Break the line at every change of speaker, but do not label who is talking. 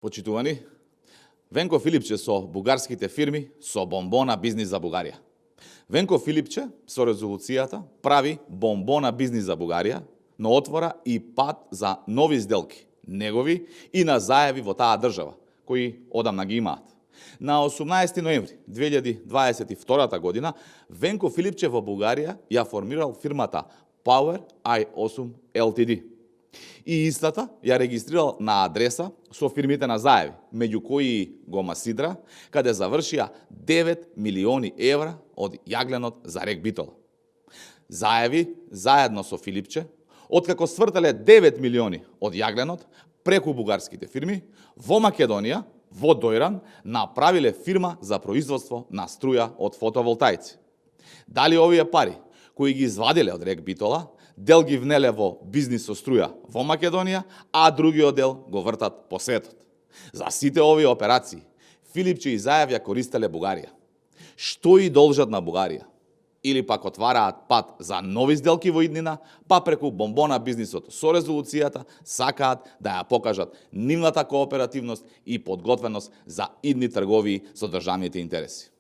Почитувани, Венко Филипче со бугарските фирми со бомбона бизнис за Бугарија. Венко Филипче со резолуцијата прави бомбона бизнис за Бугарија, но отвора и пат за нови сделки, негови и на зајави во таа држава, кои одамна ги имаат. На 18 ноември 2022 година Венко Филипче во Бугарија ја формирал фирмата Power i8 Ltd. И истата ја регистрирал на адреса со фирмите на зајави, меѓу кои Гома Сидра, каде завршија 9 милиони евра од јагленот за рек Битола. Зајави, заедно со Филипче, откако свртале 9 милиони од јагленот преку бугарските фирми, во Македонија, во Дојран, направиле фирма за производство на струја од фотоволтаици. Дали овие пари, кои ги извадиле од рек Битола, дел ги внеле во бизнис со струја во Македонија, а другиот дел го вртат по светот. За сите овие операции, Филипче и зајав ја користеле Бугарија. Што и должат на Бугарија? Или пак отвараат пат за нови сделки во иднина, па преку бомбона бизнисот со резолуцијата сакаат да ја покажат нивната кооперативност и подготвеност за идни трговии со државните интереси.